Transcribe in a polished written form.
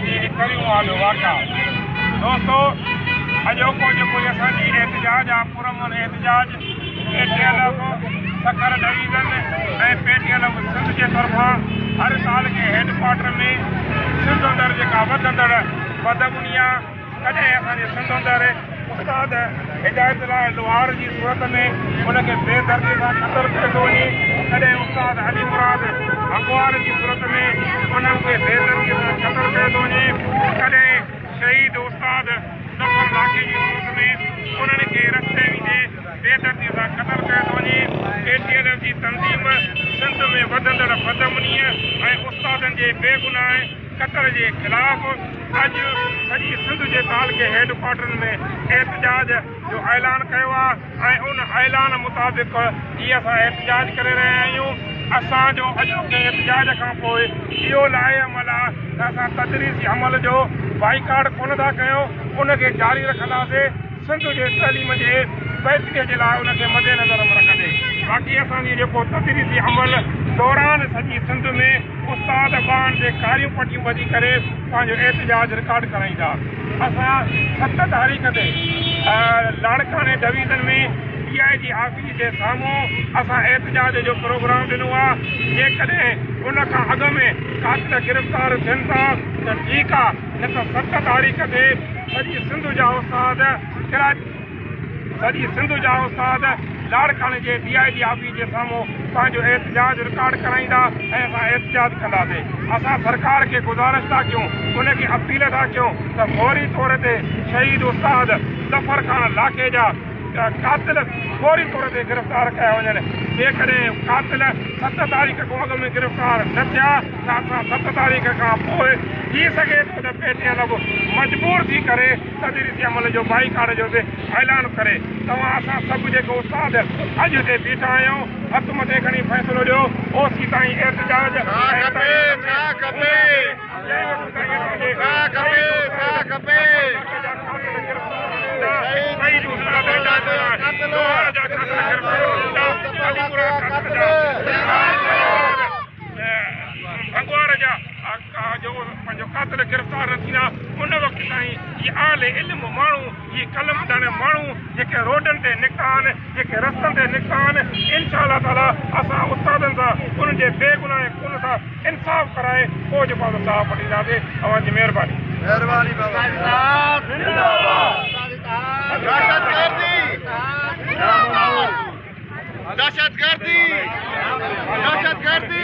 جي ڪريون آڏو واڪا. دوستو اڄوڪو جيڪو اسان جي احتجاج آ پرامن احتجاج P T L F Sukkur division ۽ P T L F Sindh جي طرفان هر تعلقي هيڊ ڪوارٽر ۾ سنڌ اندر جيڪا وڌندڙ بدامني آ ڪڏهن اسان جي سنڌ اندر استاد هدايت الله لوهار جي صورت ۾ ان کي بي دردي سان قتل ڪيو ٿو وڃي، ڪڏهن استاد علي مراد هنگوار جي صورت ۾ انهن کي بي دردي سان قتل ڪيو ٿو وڃي، ڪڏهن شهيد استاد ظفر لاکي جي صورت ۾ انهن کي رستي ويندي بي دردي سان قتل ڪيو ٿو وڃي. پي ٽي ايل ايف جي تنظيم سنڌ ۾ وڌندڙ بدامنيء ۽ استادن جي بيگناهه قتل جي خلاف اڄ سڄي سنڌ جي تعلقي هيڊ ڪوارٽرن ۾ احتجاج جو اعلان ڪيو آهي ۽ ان اعلان مطابق هي اسان احتجاج ڪري رهيا آهيون. اسان جو اڄوڪي احتجاج کان پوء اهو لائحه عمل آهي ته اسان تدريسي عمل جو بائيڪاٽ ڪونه ٿا ڪيون، ان کي جاري رکنداسين، سنڌ جي تعليم جي بهتري جي لاء ان کي مدنظر ۾ رکندي. باقي اسان جي جيڪو تدريسي عمل دوران سڄي سنڌ ۾ استاد ٻانهن تي ڪاريون پٽيون ٻڌي ڪري پنهنجو احتجاج رڪارڊ ڪرائيندا. اسان 7 تاريخ تي لاڙڪاڻي ڊويزن ۾ ڊي I جي آفيس جي سامهون اسان احتجاج جو پروگرام ڏنو آ، جيڪڏهن ان کان اڳ ۾ قاتل گرفتار ٿين ٿا ته ٺيڪ آ، نه ته 7 تاريخ تي سڄي سنڌ جا استاد ڪراچي سڄي سنڌ جا استاد لاڙڪاڻي جي ڊي I جي آفيس جي سامهون پنهنجو احتجاج رڪارڊ ڪرائيندا ۽ اسان احتجاج ڪنداسين. اسان سرڪار کي گذارش ٿا ڪيون، ان کي اپيل ٿا ڪيون ته فوري طور تي شهيد استاد ظفر خان لاکي جا قاتل فوري طور تي گرفتار ڪيا وڃن. جيڪڏهن قاتل 7 تاريخ کان اڳ ۾ گرفتار نه ٿيا ته اسان 7 تاريخ کان پوء ٿي سگهي ٿو ته پي ٽي ايل به مجبور ٿي ڪري تدريسي عمل جو بائيڪاٽ جو به اعلان ڪري. توهان اسان سڀ جيڪي استاد اڄ هتي بيٺا آهيون هٿ مٿي کڻي فيصلو ڏيو اوسي تائين احتجاج ۽ تحريڪ ۾ هونداسين جنهن وقت تائين اسان جي شهيد استاد ظفر لاکي جا قاتل گرفتار نه ٿيندا، شهيد استاد هدايت الله لوهار جا قاتل گرفتار نه ٿيندا، علي مراد قاتل جا ڀنگوار جا جو پنهنجو قاتل گرفتار نه ٿيندا ان وقت تائين هي اهل علم ماڻهو هي قلم ڌڻ ماڻهو جيڪي روڊن تي نڪتا آهن جيڪي رستن تي نڪتا آهن انشاء الله تعالي اسان استادن سان انهن جي بيگناهه خون سان انصاف ڪرائي پوء جيڪو آهي سو ساهه پٽينداسين. اوهان جي مهرباني. مهرباني بابا. دهشتگردي دهشتگردي دهشتگردي.